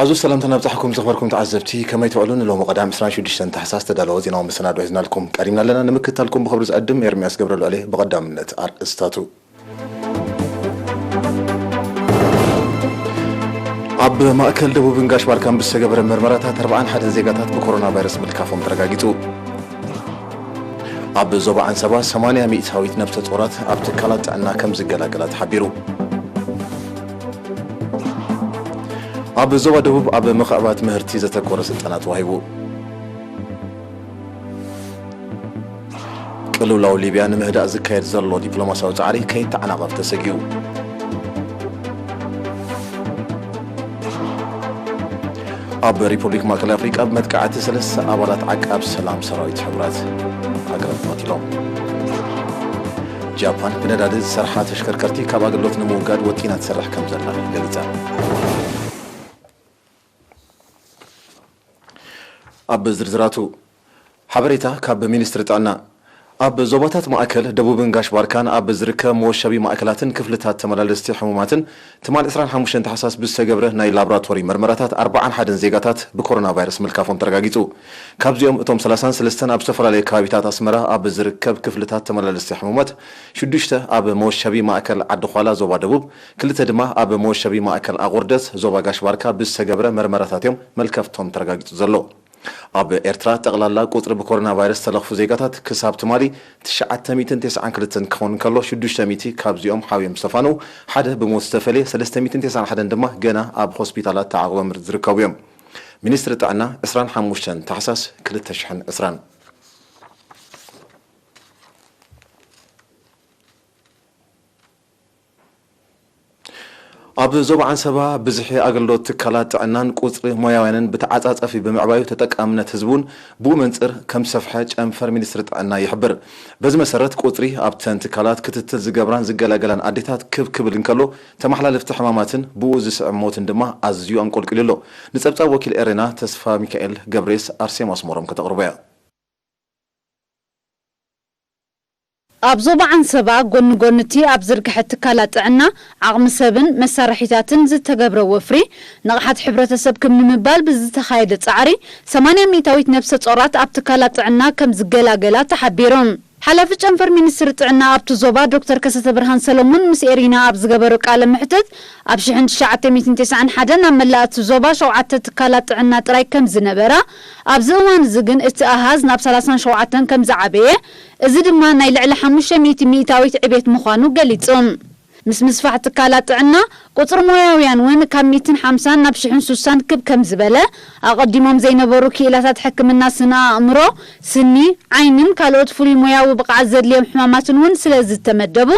ኣዙ ሰላምታ ናብጻሕኩም ዝኽበርኩም ተዓዘብቲ፣ ከመይ ትውዕሉ? ንሎሚ ቀዳም ዕስራን ሽዱሽተን ታሕሳስ ተዳለወ ዜናዊ መሰናዶ ሒዝናልኩም ቀሪብና ኣለና። ንምክትታልኩም ብኽብሪ ዝዕድም ኤርምያስ ገብረልዑል እየ። ብቐዳምነት ኣርእስታቱ። ኣብ ማእከል ደቡብን ጋሽ ባርካን ብዝተገበረ መርመራታት ኣርባዓን ሓደን ዜጋታት ብኮሮና ቫይረስ ምልካፎም ተረጋጊጹ። ኣብ ዞባ ዓንሰባ ሰማንያ ሚእታዊት ነብሰ ጾራት ኣብ ትካላት ጥዕና ከም ዝገላገላ ተሓቢሩ። ኣብ ዞባ ደቡብ ኣብ ምኽዕባት ምህርቲ ዘተኮረ ስልጠና ተዋሂቡ። ቅልውላው ሊብያ ንምህዳእ ዝካየድ ዘሎ ዲፕሎማሲያዊ ጻዕሪ ከይተዓናቐፍ ተሰጊኡ። ኣብ ሪፐብሊክ ማእከላይ ኣፍሪቃ ብመጥቃዕቲ ሰለስተ ኣባላት ዓቃብ ሰላም ሰራዊት ሕቡራት ሃገራት ተቐቲሎም። ጃፓን ብነዳዲ ዝሰርሓ ተሽከርከርቲ ካብ ኣገልግሎት ንምውጋድ ወጢና ትሰርሕ ከም ዘላ ገሊጻ። ኣብ ዝርዝራቱ። ሓበሬታ ካብ ሚኒስትሪ ጥዕና። ኣብ ዞባታት ማእከል ደቡብን ጋሽ ባርካን ኣብ ዝርከብ መወሸቢ ማእከላትን ክፍልታት ተመላለስቲ ሕሙማትን ትማል ዕስራን ሓሙሽተን ታሕሳስ ብዝተገብረ ናይ ላቦራቶሪ መርመራታት ኣርባዓን ሓደን ዜጋታት ብኮሮና ቫይረስ ምልካፎም ተረጋጊጹ። ካብዚኦም እቶም ሰላሳን ሰለስተን ኣብ ዝተፈላለየ ከባቢታት ኣስመራ ኣብ ዝርከብ ክፍልታት ተመላለስቲ ሕሙማት፣ ሽዱሽተ ኣብ መወሸቢ ማእከል ዓዲ ዃላ ዞባ ደቡብ፣ ክልተ ድማ ኣብ መወሸቢ ማእከል ኣቑርደት ዞባ ጋሽ ባርካ ብዝተገብረ መርመራታት እዮም መልከፍቶም ተረጋጊጹ ዘሎ። ኣብ ኤርትራ ጠቕላላ ቁጽሪ ብኮሮና ቫይረስ ዝተለኽፉ ዜጋታት ክሳብ ትማሊ ትሽዓተ ሚእትን ተስዓን ክልተን ክኸውን እንከሎ፣ ሽዱሽተ ሚእቲ ካብዚኦም ሓውዮም ዝተፋነው፣ ሓደ ብሞት ዝተፈልየ፣ ሰለስተ ሚእትን ተስዓን ሓደን ድማ ገና ኣብ ሆስፒታላት ተዓቑቦም ዝርከቡ እዮም። ሚኒስትሪ ጥዕና ዕስራን ሓሙሽተን ታሕሳስ ክልተ ሽሕን ዕስራን። ኣብ ዞባ ዓንሰባ ብዝሒ ኣገልግሎት ትካላት ጥዕናን ቁጽሪ ሞያውያንን ብተዓጻጸፊ ብምዕባዩ ተጠቃምነት ህዝቢ እውን ብኡ መንጽር ከም ዝሰፍሐ ጨንፈር ሚኒስትሪ ጥዕና ይሕብር። በዚ መሰረት ቁጽሪ ኣብተን ትካላት ክትትል ዝገብራን ዝገላገላን ኣዴታት ክብ ክብል እንከሎ፣ ተመሓላለፍቲ ሕማማትን ብኡ ዝስዕብ ሞትን ድማ ኣዝዩ ኣንቆልቂሉ ኣሎ። ንጸብጻብ ወኪል ኤሬና ተስፋ ሚካኤል ገብሬስ ኣርሴማ ኣስመሮም ከተቕርቦ እያ። ኣብ ዞባ ዓንሰባ ጎኒ ጎኒ እቲ ኣብ ዝርግሐ ትካላት ጥዕና፣ ዓቕሚ ሰብን መሳርሒታትን ዝተገብረ ወፍሪ፣ ንቕሓት ሕብረተሰብ ክብ ንምባል ብዝተኻየደ ጻዕሪ፣ ሰማንያ ሚእታዊት ነብሰ ጾራት ኣብ ትካላት ጥዕና ከም ዝገላገላ ተሓቢሩ። ሓላፊ ጨንፈር ሚኒስትሪ ጥዕና ኣብቲ ዞባ ዶክተር ከሰተ ብርሃን ሰሎሞን ምስ ኤሪና ኣብ ዝገበሮ ቃለ መሕትት፣ ኣብ ሽሕን ትሽዓተ ሚእትን ተስዓን ሓደን ኣብ መላእ እቲ ዞባ ሸውዓተ ትካላት ጥዕና ጥራይ ከም ዝነበራ፣ ኣብዚ እዋን እዚ ግን እቲ ኣሃዝ ናብ ሰላሳን ሸውዓተን ከም ዝዓበየ፣ እዚ ድማ ናይ ልዕሊ ሓሙሽተ ሚእቲ ሚእታዊት ዕቤት ምዃኑ ገሊጹ። ምስ ምስፋሕ ትካላት ጥዕና፣ ቁጽሪ ሞያውያን እውን ካብ ሚእትን ሓምሳን ናብ ሽሕን ሱሳን ክብ ከም ዝበለ፣ ኣቐዲሞም ዘይነበሩ ክኢላታት ሕክምና ስነ ኣእምሮ፣ ስኒ፣ ዓይንን ካልኦት ፍሉይ ሞያዊ ብቕዓት ዘድልዮም ሕማማትን እውን ስለ ዝተመደቡ፣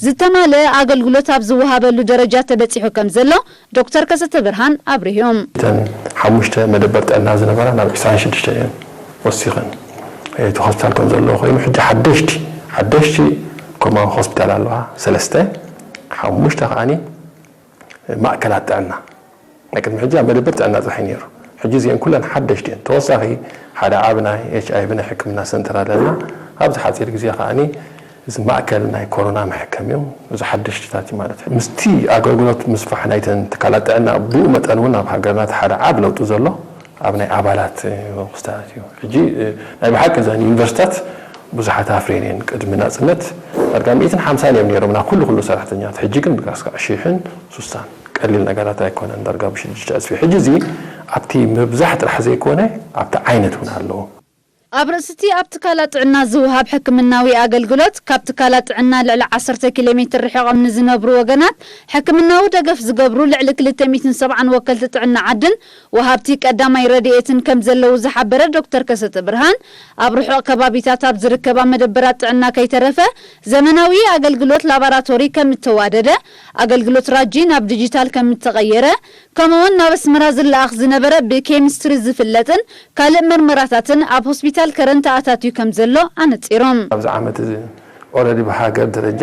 ዝተማልአ ኣገልግሎት ኣብ ዝወሃበሉ ደረጃ ተበጺሑ ከም ዘሎ ዶክተር ከሰተ ብርሃን ኣብሪሆም። እተን ሓሙሽተ መደበር ጥዕና ዝነበራ ናብ ዕስራን ሽዱሽተን እየን ወሲኸን፣ እቲ ሆስፒታል ከም ዘለዎ ኮይኑ፣ ሕጂ ሓደሽቲ፣ ሓደሽቲ ኮማን ሆስፒታል ኣለዋ፣ ሰለስተ፣ ሓሙሽተ ከዓኒ ማእከላት ጥዕና። ናይ ቅድሚ ሕጂ ኣብ መደበር ጥዕና ጥራሕ እዩ ነይሩ። ሕጂ እዚአን ኩለን ሓደሽቲ እየን። ተወሳኺ ሓደ ዓቢ ናይ ኤች ኣይ ቪ ናይ ሕክምና ሰንተር ኣለና። ኣብዚ ሓጺር ግዜ ከዓኒ እዚ ማእከል ናይ ኮሮና መሐከሚ እዩ። እዚ ሓደሽትታት እዩ ማለት እዩ። ምስቲ ኣገልግሎት ምስፋሕ ናይተን ትካላት ጥዕና ብኡ መጠን እውን ኣብ ሃገርና እቲ ሓደ ዓቢ ለውጢ ዘሎ ኣብ ናይ ኣባላት፣ እ፣ ክስታት እዩ። ሕጂ፣ እ፣ ናይ ብሓቂ እዘን ዩኒቨርሲታት ብዙሓት ኣፍርየን እየን። ቅድሚ ናጽነት ዳርጋ ሚእትን ሓምሳን እዮም ነይሮም ናብ ኩሉ ኩሉ ሰራሕተኛታት። ሕጂ ግን ብጋስካ ሽሕን ሱሳን ቀሊል ነገራት ኣይኮነን። ዳርጋ ብሽዱሽተ ዕጽፊ። ሕጂ እዚ ኣብቲ ምብዛሕ ጥራሕ ዘይኮነ ኣብቲ ዓይነት እውን ኣለዎ። ኣብ ርእሲ እቲ ኣብ ትካላት ጥዕና ዝወሃብ ሕክምናዊ ኣገልግሎት፣ ካብ ትካላት ጥዕና ልዕሊ ዓሰርተ ኪሎ ሜትር ርሒቖም ንዝነብሩ ወገናት ሕክምናዊ ደገፍ ዝገብሩ ልዕሊ ክልተ ሚእትን ሰብዓን ወከልቲ ጥዕና ዓድን ወሃብቲ ቀዳማይ ረድኤትን ከም ዘለዉ ዝሓበረ ዶክተር ከሰተ ብርሃን፣ ኣብ ርሑቕ ከባቢታት ኣብ ዝርከባ መደበራት ጥዕና ከይተረፈ ዘመናዊ ኣገልግሎት ላባራቶሪ ከም እተዋደደ፣ ኣገልግሎት ራጂ ናብ ዲጂታል ከም እተቐየረ፣ ከምኡውን ናብ ኣስመራ ዝለኣኽ ዝነበረ ብኬሚስትሪ ዝፍለጥን ካልእ መርመራታትን ኣብ ሆስፒታል ከረን ተኣታትዩ ከም ዘሎ ኣነጺሮም። ኣብዚ ዓመት እዚ ኦረዲ ብሃገር ደረጃ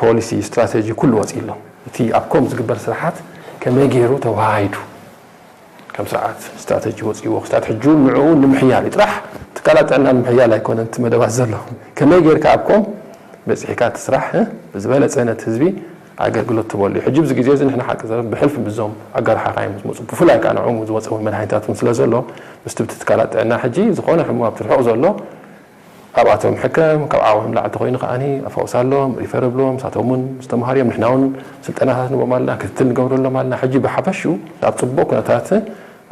ፖሊሲ ስትራቴጂ ኩሉ ወፂኡ ኣሎ። እቲ ኣብ ኮም ዝግበር ስራሓት ከመይ ገይሩ ተወሃሂዱ ከም ስርዓት ስትራቴጂ ወፂዎ ክስታት ሕጂ እውን ንዕኡ ንምሕያል እዩ ጥራሕ። ትካላት ጥዕና ንምሕያል ኣይኮነን እቲ መደባት ዘሎ። ከመይ ጌርካ ኣብ ኮም በፂሕካ እቲ ስራሕ፣ እ፣ ብዝበለፀ ነቲ ህዝቢ ኣገልግሎት ትበሉ እዩ። ሕጂ ኣብዚ ግዜ እዚ ንሕና ሓቂ ዘረብ ብሕልፊ ምስዞም ኣጋር ሓኻይም ዝመፁ፣ ብፍላይ ከዓ ንዕኡ ዝወፀ እውን መድሃኒታት እውን ስለ ዘሎ፣ ምስቲ ብቲ ትካላት ጥዕና ሕጂ ዝኾነ ሕሙም ኣብቲ ርሑቕ ዘሎ ኣብኣቶም ሕከም፣ ካብ ዓቕሞም ላዕሊ ተኾይኑ ከዓኒ ኣፋውሳሎም፣ ሪፈር ኣብሎም፣ ንሳቶም እውን ምስ ተምሃርዮም ንሕና እውን ስልጠናታት ንቦም ኣለና፣ ክትትል ንገብረሎም ኣለና። ሕጂ ብሓፈሽኡ ኣብ ፅቡቕ ኩነታት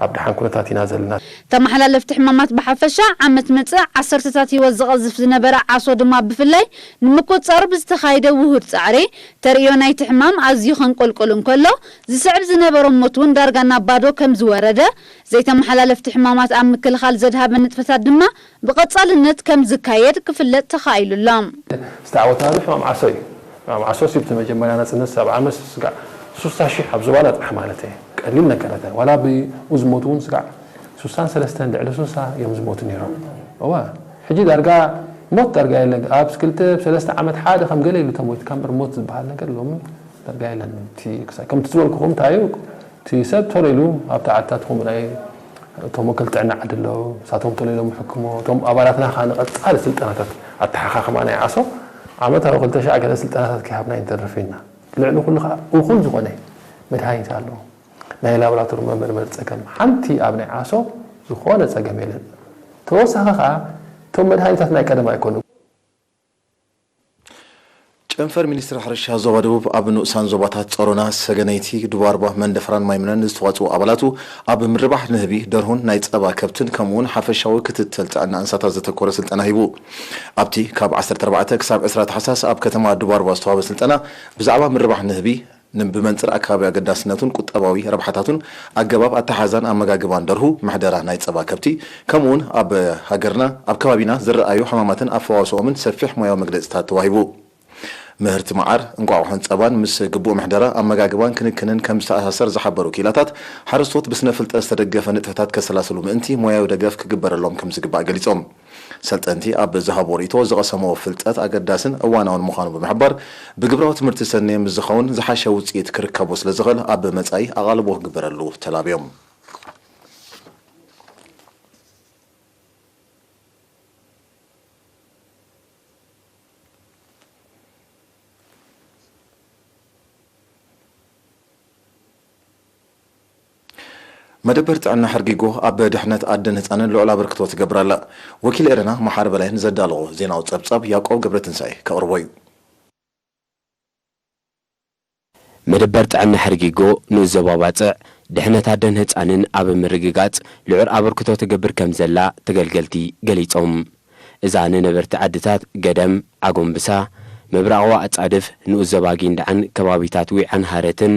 ኣብ ደሓን ኩነታት ኢና ዘለና። ተመሓላለፍቲ ሕማማት ብሓፈሻ ዓመት መጽእ ዓሰርተታት ህይወት ዝቐዝፍ ዝነበረ ዓሶ ድማ ብፍላይ ንምቁጽጻሩ ብዝተኻየደ ውሁድ ጻዕሪ ተርእዮ ናይቲ ሕማም ኣዝዩ ከንቆልቁል እንከሎ ዝስዕብ ዝነበሮ ሞት እውን ዳርጋ ናብ ባዶ ከም ዝወረደ ዘይተመሓላለፍቲ ሕማማት ኣብ ምክልኻል ዘድሃበ ንጥፈታት ድማ ብቐጻልነት ከም ዝካየድ ክፍለጥ ተኻኢሉ ኣሎ። ዝተዓወትናሉ ሕማም ዓሶ እዩ። ሕማም ዓሶ ሲ ብቲ መጀመርያ ናጽነት ሰብዓ ዓመት ስጋዕ ሱሳ ሺሕ ኣብ ዝባና ጥራሕ ማለት እዩ። ቀሊል ነገር ኣይኮነን። ዋላ ብኡ ዝሞቱ እውን ስጋዕ ሱሳን ሰለስተን ልዕሊ ሱሳ እዮም ዝሞቱ ነይሮም። እዋ ሕጂ ዳርጋ ሞት ዳርጋ የለን። ኣብ ክልተ ሰለስተ ዓመት ሓደ ከም ገለ ኢሉ ተሞይትካ እምበር ሞት ዝበሃል ነገር ሎሚ ዳርጋ የለን። እቲ ክሳብ ከምቲ ዝበልኩኹም እንታይ እዩ እቲ ሰብ ቶሎ ኢሉ ኣብቲ ዓድታት ከምኡ ናይ እቶም ወከልቲ ጥዕና ዓዲ ኣለዉ። ንሳቶም ቶሎ ኢሎም ይሕክሞ። እቶም ኣባላትና ከዓ ንቐጻሊ ስልጠናታት ኣተሓኻኽማ ናይ ዓሶ ዓመታዊ ክልተ ሺሕ ገለ ስልጠናታት ከይሃብና ኣይንተርፍ ኢና። ልዕሊ ኩሉ ከዓ እኹል ዝኾነ መድሃኒት ኣለዎ። ናይ ላቦራቶሪ መመርመሪ ጸገም ሓንቲ ኣብ ናይ ዓሶ ዝኾነ ጸገም የለን። ተወሳኺ ከዓ እቶም መድሃኒታት ናይ ቀደም ኣይኮኑ። ጨንፈር ሚኒስትሪ ሕርሻ ዞባ ደቡብ ኣብ ንኡሳን ዞባታት ጸሮና፣ ሰገነይቲ፣ ዱባርባ፣ መንደፍራን ማይምነን ንዝተዋጽኡ ኣባላቱ ኣብ ምርባሕ ንህቢ፣ ደርሁን ናይ ጸባ ከብትን ከምኡውን ሓፈሻዊ ክትትል ጥዕና እንስሳታት ዘተኮረ ስልጠና ሂቡ። ኣብቲ ካብ ዓሰርተ ኣርባዕተ ክሳብ ዕስራ ታሕሳስ ኣብ ከተማ ዱባርባ ዝተዋህበ ስልጠና ብዛዕባ ምርባሕ ንህቢ፣ ን-፣ ብመንጽር ኣከባቢ ኣገዳስነቱን ቁጠባዊ ረብሓታቱን ኣገባብ ኣተሓዛን ኣመጋግባን ደርሁ፣ ምሕደራ ናይ ጸባ ከብቲ፣ ከምኡውን ኣብ ሃገርና፣ ኣብ ከባቢና ዝረኣዩ ሕማማትን ኣፈዋስኦምን ሰፊሕ ሞያዊ መግለጺታት ተዋሂቡ። ምህርቲ መዓር፣ እንቋቑሖን ጸባን ምስ ግቡእ ምሕደራ፣ ኣመጋግባን ክንክንን ከም ዝተኣሳሰር ዝሓበሩ ክኢላታት፣ ሓረስቶት ብስነ ፍልጠት ዝተደገፈ ንጥፈታት ከሰላስሉ ምእንቲ ሞያዊ ደገፍ ክግበረሎም ከም ዝግባእ ገሊጾም። ሰልጠንቲ ኣብ ዝሃብዎ ርእይቶ ዝቐሰምዎ ፍልጠት ኣገዳስን እዋናውን ምዃኑ ብምሕባር፣ ብግብራዊ ትምህርቲ ሰነየ ምስ ዝኸውን ዝሓሸ ውጽኢት ክርከቦ ስለ ዝኽእል ኣብ መጻኢ ኣቓልቦ ክግበረሉ ተላብዮም። መደበር ጥዕና ሕርጊጎ ኣብ ድሕነት ኣደን ህጻንን ልዑል ኣበርክቶ ትገብር ኣላ። ወኪል ኤረና መሓሪ በላይ ንዘዳለዎ ዜናዊ ጸብጻብ ያዕቆብ ገብረትንሳኤ ከቕርቦ እዩ። መደበር ጥዕና ሕርጊጎ ንኡስ ዞባ ባጽዕ ድሕነት ኣደን ህጻንን ኣብ ምርግጋጽ ልዑል ኣበርክቶ ትገብር ከም ዘላ ተገልገልቲ ገሊጾም። እዛ ንነበርቲ ዓድታት ገደም፣ ዓጎምብሳ፣ ምብራቕ ኣጻድፍ፣ ንኡስ ዞባ ጊንዳዕን ከባቢታት ዊዓን ሃረትን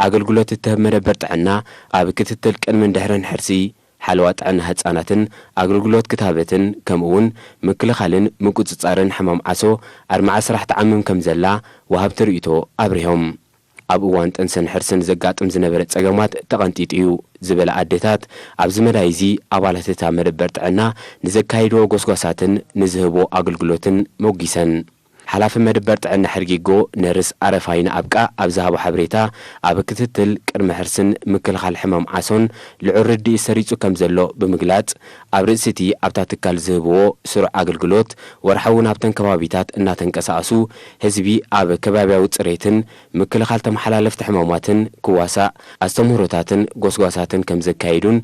ኣገልግሎት እትህብ መደበር ጥዕና ኣብ ክትትል ቅድምን ድሕርን ሕርሲ፣ ሓለዋ ጥዕና ህጻናትን ኣገልግሎት ክታበትን ከምኡውን ምክልኻልን ምቁጽጻርን ሕማም ዓሶ ኣድማዒ ስራሕ ትዓምም ከም ዘላ ወሃብቲ ርእይቶ ኣብሪሆም። ኣብ እዋን ጥንስን ሕርስን ዘጋጥም ዝነበረ ጸገማት ተቐንጢጡ እዩ ዝበላ ኣዴታት፣ ኣብዚ መዳይ እዚ ኣባላት እታ መደበር ጥዕና ንዘካይድዎ ጎስጓሳትን ንዝህብዎ ኣገልግሎትን ሞጊሰን። ሓላፊ መደበር ጥዕና ሕርጊጎ ነርስ ኣረፋይነ ኣብቃ ኣብ ዝሃቦ ሓበሬታ፣ ኣብ ክትትል ቅድመ ሕርስን ምክልኻል ሕማም ዓሶን ልዑል ርድኢት ሰሪጹ ከም ዘሎ ብምግላጽ፣ ኣብ ርእሲ እቲ ኣብታ ትካል ዝህብዎ ስሩዕ ኣገልግሎት ወርሓዊ ናብተን ከባቢታት እናተንቀሳቐሱ ህዝቢ ኣብ ከባብያዊ ጽሬትን ምክልኻል ተመሓላለፍቲ ሕማማትን ክዋሳእ ኣስተምህሮታትን ጎስጓሳትን ከም ዘካየዱን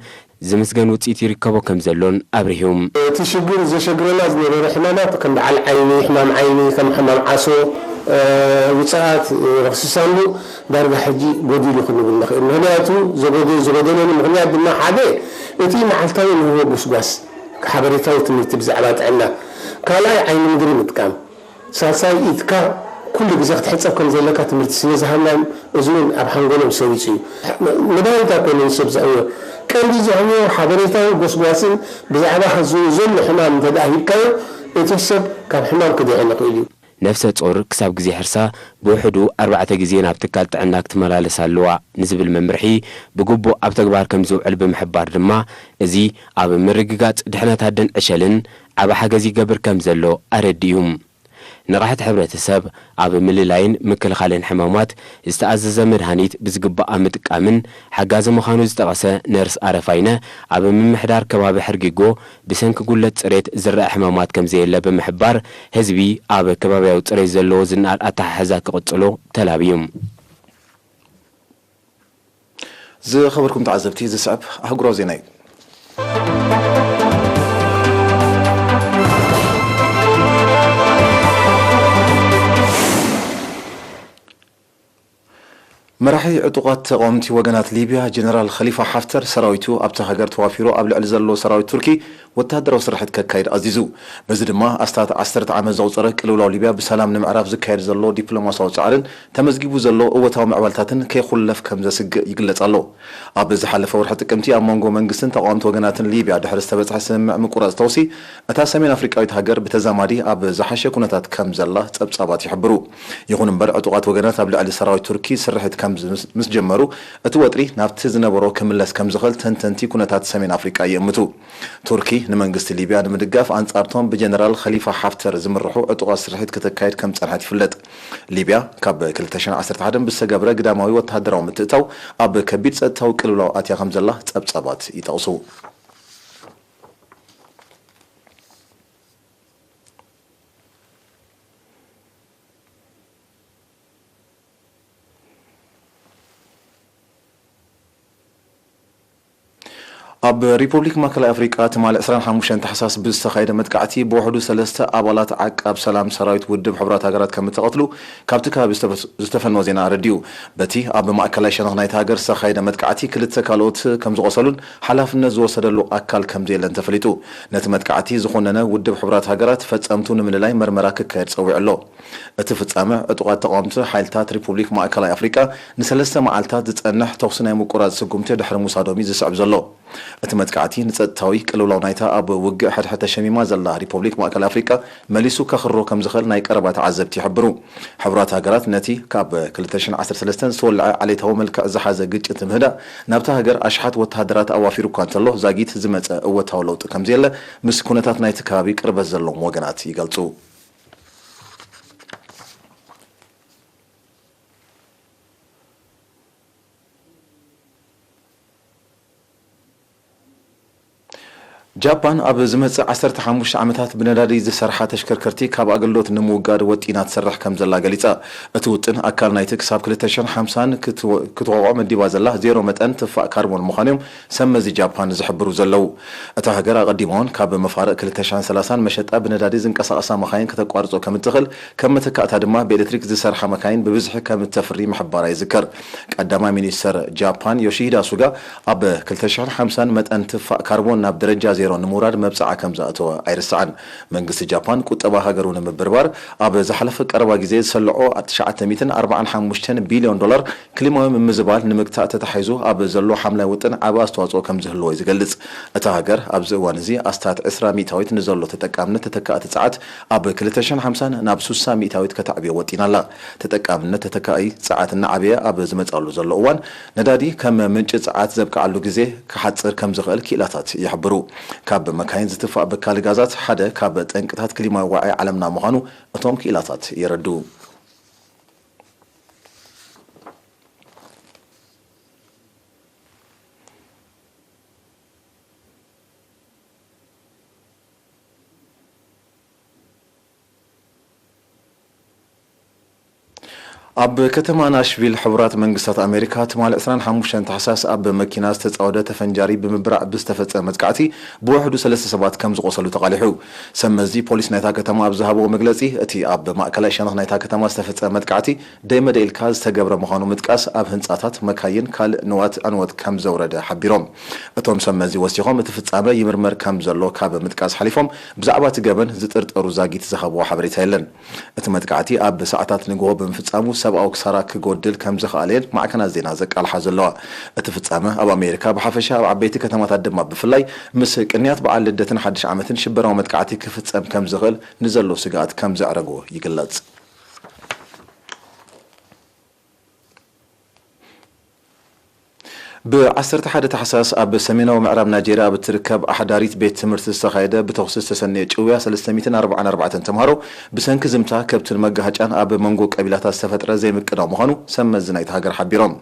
ዝምስገን ውጽኢት ይርከቦ ከም ዘሎን ኣብሪሁ። እቲ ሽግር ዘሸግረና ዝነበረ ሕማማት ከም በዓል ዓይኒ፣ ሕማም ዓይኒ፣ ከም ሕማም ዓሶ፣ እ፣ ውጽኣት፣ እ፣ ረኽሲ ሳንቡእ ዳርጋ ሕጂ ጎዲሉ ክንብል ንኽእል። ምኽንያቱ ዘጎደ-፣ ዝጎደለሉ ምኽንያት ድማ ሓደ እቲ መዓልታዊ ንህቦ ጎስጓስ ሓበሬታዊ ትምህርቲ ብዛዕባ ጥዕና፣ ካልኣይ ዓይኒ ምድሪ ምጥቃም፣ ሳልሳይ ኢድካ ኩሉ ግዜ ክትሕጸብ ከም ዘለካ ትምህርቲ ስለ ዝሃብናዮም፣ እዚ እውን ኣብ ሓንጎሎም ሰሪጹ እዩ። መድሃኒት ኣይኮነን ሰብ ዘዕብዮ። ቀንዲ ዘዕብዮ ሓበሬታዊ ጎስጓስን ብዛዕባ ዝ-፣ ዘሎ ሕማም እንተ ደኣ ሂብካዮ፣ እቲ ሰብ ካብ ሕማም ክድሕን ይኽእል እዩ። ነፍሰ ጾር ክሳብ ግዜ ሕርሳ ብውሕዱ ኣርባዕተ ግዜ ናብ ትካል ጥዕና ክትመላለስ ኣለዋ ንዝብል መምርሒ ብግቡእ ኣብ ተግባር ከም ዝውዕል ብምሕባር ድማ፣ እዚ ኣብ ምርግጋጽ ድሕነት ኣደን ዕሸልን ዓቢ ሓገዝ ይገብር ከም ዘሎ ኣረዲኡ። ንቕሓት ሕብረተሰብ ኣብ ምልላይን ምክልኻልን ሕማማት ዝተኣዘዘ መድሃኒት ብዝግባእ ኣብ ምጥቃምን ሓጋዚ ምዃኑ ዝጠቐሰ ነርስ ኣረፋይነ፣ ኣብ ምምሕዳር ከባቢ ሕርጊጎ ብሰንኪ ጉለት ጽሬት ዝረኣ ሕማማት ከም ዘየለ ብምሕባር፣ ህዝቢ ኣብ ከባብያዊ ጽሬት ዘለዎ ዝነኣድ ኣተሓሕዛ ክቕጽሎ ተላብዩ። ዝኸበርኩም ተዓዘብቲ፣ ዝስዕብ ኣህጉራዊ ዜና እዩ። መራሒ ዕጡቓት ተቓወምቲ ወገናት ሊብያ ጀነራል ኸሊፋ ሓፍተር፣ ሰራዊቱ ኣብታ ሃገር ተዋፊሩ ኣብ ልዕሊ ዘሎ ሰራዊት ቱርኪ ወተሃደራዊ ስርሒት ከካይድ ኣዚዙ። በዚ ድማ ኣስታት ዓሰርተ ዓመት ዘቑጸረ ቅልውላው ሊብያ ብሰላም ንምዕራፍ ዝካየድ ዘሎ ዲፕሎማሲያዊ ጻዕርን ተመዝጊቡ ዘሎ እወታዊ ምዕባልታትን ከይኹለፍ ከም ዘስግእ ይግለጽ ኣሎ። ኣብ ዝሓለፈ ወርሒ ጥቅምቲ ኣብ መንጎ መንግስትን ተቓወምቲ ወገናትን ሊብያ ድሕሪ ዝተበጽሐ ስምምዕ ምቁራጽ ተኹሲ፣ እታ ሰሜን ኣፍሪቃዊት ሃገር ብተዛማዲ ኣብ ዝሓሸ ኩነታት ከም ዘላ ጸብጻባት ይሕብሩ። ይኹን እምበር፣ ዕጡቓት ወገናት ኣብ ልዕሊ ሰራዊት ቱርኪ ስርሒት ከም ምስ ጀመሩ፣ እቲ ወጥሪ ናብቲ ዝነበሮ ክምለስ ከም ዝኽእል ተንተንቲ ኩነታት ሰሜን ኣፍሪቃ ይእምቱ። ቱርኪ ንመንግስቲ ሊብያ ንምድጋፍ ኣንጻርቶም ብጀነራል ኸሊፋ ሓፍተር ዝምርሑ ዕጡቓት ስርሒት ከተካይድ ከም ጸንሐት ይፍለጥ። ሊብያ ካብ ክልተ ሽሕን ዓሰርተ ሓደን ብዝተገብረ ግዳማዊ ወተሃደራዊ ምትእታው ኣብ ከቢድ ጸጥታዊ ቅልውላው ኣትያ ከም ዘላ ጸብጻባት ይጠቕሱ። ኣብ ሪፖብሊክ ማእከላይ ኣፍሪቃ ትማሊ ዕስራን ሓሙሽተን ታሕሳስ ብዝተኻየደ መጥቃዕቲ ብውሕዱ ሰለስተ ኣባላት ዓቃብ ሰላም ሰራዊት ውድብ ሕቡራት ሃገራት ከም እተቐትሉ ካብቲ ከባቢ ዝተፈ-፣ ዝተፈነወ ዜና ኣረዲኡ። በቲ ኣብ ማእከላይ ሸነኽ ናይቲ ሃገር ዝተኻየደ መጥቃዕቲ ክልተ ካልኦት ከም ዝቖሰሉን ሓላፍነት ዝወሰደሉ ኣካል ከም ዘየለን ተፈሊጡ። ነቲ መጥቃዕቲ ዝኾነነ ውድብ ሕቡራት ሃገራት ፈጸምቱ ንምልላይ መርመራ ክካየድ ጸዊዑ ኣሎ። እቲ ፍጻመ፣ ዕጡቓት ተቓወምቲ ሓይልታት ሪፑብሊክ ማእከላይ ኣፍሪቃ ንሰለስተ መዓልታት ዝጸንሕ ተኹሲ ናይ ምቁራጽ ስጉምቲ ድሕሪ ምውሳዶም እዩ ዝስዕብ ዘሎ። እቲ መጥቃዕቲ ንጸጥታዊ ቅልውላው ናይታ ኣብ ውግእ ሕድሕድ ተሸሚማ ዘላ ሪፑብሊክ ማእከላይ ኣፍሪቃ መሊሱ ከኽሮ ከም ዝኽእል ናይ ቀረባ ተዓዘብቲ ይሕብሩ። ሕቡራት ሃገራት ነቲ ካብ ክልተ ሽሕን ዓሰርተ ሰለስተን ዝተወልዐ ዓሌታዊ መልክዕ ዝሓዘ ግጭት ንምህዳእ ናብታ ሃገር ኣሽሓት ወተሃደራት ኣዋፊሩ እኳ እንተሎ፣ ዛጊት ዝመጸ እወታዊ ለውጢ ከም ዘየለ ምስ ኩነታት ናይቲ ከባቢ ቅርበት ዘለዎም ወገናት ይገልጹ። ጃፓን ኣብ ዝመጽእ ዓሰርተ ሓሙሽተ ዓመታት ብነዳዲ ዝሰርሓ ተሽከርከርቲ ካብ ኣገልግሎት ንምውጋድ ወጢና ትሰርሕ ከም ዘላ ገሊጻ። እቲ ውጥን ኣካል ናይቲ ክሳብ ክልተ ሽሕን ሓምሳን ክትወ-፣ ክትወቕዖ መዲባ ዘላ ዜሮ መጠን ትፋእ ካርቦን ምዃኑ እዮም ሰብ መዚ ጃፓን ዝሕብሩ ዘለዉ። እታ ሃገር ኣቐዲማ እውን ካብ መፋርቕ ክልተ ሽሕን ሰላሳን መሸጣ ብነዳዲ ዝንቀሳቐሳ መኻይን ከተቋርጾ ከም እትኽእል፣ ከም መተካእታ ድማ ብኤሌክትሪክ ዝሰርሓ መካይን ብብዝሒ ከም እተፍሪ ምሕባራ ይዝከር። ቀዳማይ ሚኒስተር ጃፓን ዮሺሂዳ ሱጋ ኣብ ክልተ ሽሕን ሓምሳን መጠን ትፋእ ካርቦን ናብ ደረጃ ዜሮ ንምውራድ መብጽዓ ከም ዝኣተወ ኣይርስዓን። መንግስቲ ጃፓን ቁጠባ ሃገሩ ንምብርባር ኣብ ዝሓለፈ ቀረባ ግዜ ዝሰልዖ ትሽዓተ ሚእትን ኣርባዓን ሓሙሽተን ቢልዮን ዶላር ክሊማዊ ምምዝባል ንምግታእ ተታሒዙ ኣብ ዘሎ ሓምላይ ውጥን ዓቢ ኣስተዋጽኦ ከም ዝህልዎ እዩ ዝገልጽ። እታ ሃገር ኣብዚ እዋን እዚ ኣስታት ዕስራ ሚእታዊት ንዘሎ ተጠቃምነት ተተካእቲ ጸዓት ኣብ ክልተ ሽሕን ሓምሳን ናብ ስሳ ሚእታዊት ከተዕብዮ ወጢና ኣላ። ተጠቃምነት ተተካኢ ጸዓት እናዓበየ ኣብ ዝመጻሉ ዘሎ እዋን፣ ነዳዲ ከም ምንጪ ጸዓት ዘብቅዓሉ ግዜ ክሓጽር ከም ዝኽእል ክኢላታት ይሕብሩ። ካብ መካይን ዝትፋእ በካሊ ጋዛት ሓደ ካብ ጠንቅታት ክሊማዊ ዋዒ ዓለምና ምዃኑ እቶም ክኢላታት የረድኡ። ኣብ ከተማ ናሽቪል ሕቡራት መንግስታት ኣሜሪካ ትማሊ ዕስራን ሓሙሽተን ታሕሳስ ኣብ መኪና ዝተጻወደ ተፈንጃሪ ብምብራዕ ብዝተፈጸመ መጥቃዕቲ ብውሕዱ ሰለስተ ሰባት ከም ዝቖሰሉ ተቓሊሑ። ሰብ መዚ ፖሊስ ናይታ ከተማ ኣብ ዝሃብዎ መግለጺ፣ እቲ ኣብ ማእከላይ ሸነኽ ናይታ ከተማ ዝተፈጸመ መጥቃዕቲ ደይመደ ኢልካ ዝተገብረ ምዃኑ ምጥቃስ፣ ኣብ ህንጻታት፣ መካይን፣ ካልእ ንዋት ዕንወት ከም ዘውረደ ሓቢሮም። እቶም ሰብ መዚ ወሲኾም፣ እቲ ፍጻመ ይምርመር ከም ዘሎ ካብ ምጥቃስ ሓሊፎም፣ ብዛዕባ እቲ ገበን ዝጥርጠሩ ዛጊት ዝሃብዎ ሓበሬታ የለን። እቲ መጥቃዕቲ ኣብ ሰዓታት ንግሆ ብምፍጻሙ ሰብኣዊ ክሳራ ክጎድል ከም ዝኸኣለየን ማዕከናት ዜና ዘቃልሓ ዘለዋ። እቲ ፍጻመ ኣብ ኣሜሪካ ብሓፈሻ ኣብ ዓበይቲ ከተማታት ድማ ብፍላይ ምስ ቅንያት በዓል ልደትን ሓድሽ ዓመትን ሽበራዊ መጥቃዕቲ ክፍጸም ከም ዝኽእል ንዘሎ ስግኣት ከም ዘዕረጎ ይግለጽ። ብ ዓሰርተ ሓደ ታሕሳስ ኣብ ሰሜናዊ ምዕራብ ናይጄርያ ኣብ እትርከብ ኣሕዳሪት ቤት ትምህርቲ ዝተኻየደ ብተኹሲ ዝተሰነየ ጭውያ ሰለስተ ሚእትን ኣርባዓን ኣርባዕተን ተምሃሮ ብሰንኪ ዝምታ ከብትን መጋሃጫን ኣብ መንጎ ቀቢላታት ዝተፈጥረ ዘይምቅዳው ምዃኑ ሰብ መዚ ናይቲ ሃገር ሓቢሮም።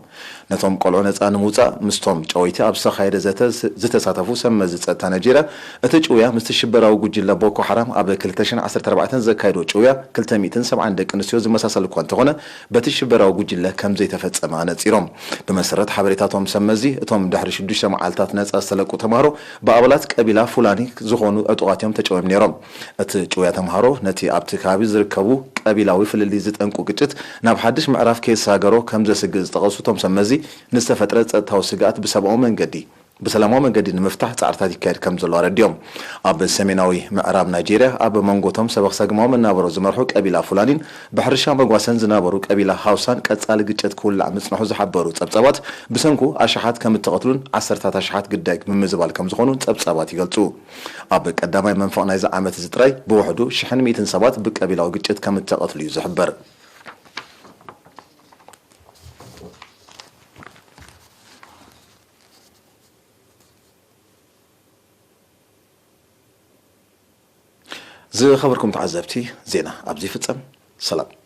ነቶም ቆልዑ ነጻ ንምውጻእ ምስቶም ጨወይቲ ኣብ ዝተኻየደ ዘተ ዝተሳተፉ ሰብ መዚ ጸጥታ ናይጄርያ፣ እቲ ጭውያ ምስቲ ሽበራዊ ጉጅለ ቦኮ ሓራም ኣብ ክልተ ሽሕን ዓሰርተ ኣርባዕተን ዘካየዶ ጭውያ ክልተ ሚእትን ሰብዓን ደቂ ኣንስትዮ ዝመሳሰል እኳ እንተኾነ፣ በቲ ሽበራዊ ጉጅለ ከም ዘይተፈጸመ ኣነጺሮም። ብመሰረት ሓበሬታቶም ሰብ እዚ እቶም ድሕሪ ሽዱሽተ መዓልታት ነጻ ዝተለቁ ተምሃሮ ብኣባላት ቀቢላ ፉላኒ ዝኾኑ ዕጡቓት እዮም ተጨውዮም ነይሮም። እቲ ጭውያ ተምሃሮ ነቲ ኣብቲ ከባቢ ዝርከቡ ቀቢላዊ ፍልልይ ዝጠንቁ ግጭት ናብ ሓድሽ ምዕራፍ ከየሰጋገሮ ከም ዘስግእ ዝጠቐሱ እቶም ሰብ መዚ፣ ንዝተፈጥረ ጸጥታዊ ስግኣት ብሰብኣዊ መንገዲ ብሰላማዊ መንገዲ ንምፍታሕ ጻዕርታት ይካየድ ከም ዘሎ ኣረዲኦም። ኣብ ሰሜናዊ ምዕራብ ናይጄርያ ኣብ መንጎቶም ሰበኽ ሰግማዊ መናበሮ ዝመርሑ ቀቢላ ፉላኒን ብሕርሻ መጓሰን ዝነበሩ ቀቢላ ሃውሳን ቀጻሊ ግጭት ክውላዕ ምጽንሑ ዝሓበሩ ጸብጻባት፣ ብሰንኩ ኣሽሓት ከም እተቐትሉን ዓሰርታት ኣሽሓት ግዳይ ብምምዝባል ከም ዝኾኑ ጸብጻባት ይገልጹ። ኣብ ቀዳማይ መንፈቕ ናይዚ ዓመት እዚ ጥራይ ብውሕዱ ሽሕን ሚእትን ሰባት ብቀቢላዊ ግጭት ከም እተቐትሉ እዩ ዝሕበር። ዝኸበርኩም ተዓዘብቲ፣ ዜና ኣብዚ ይፍጸም። ሰላም።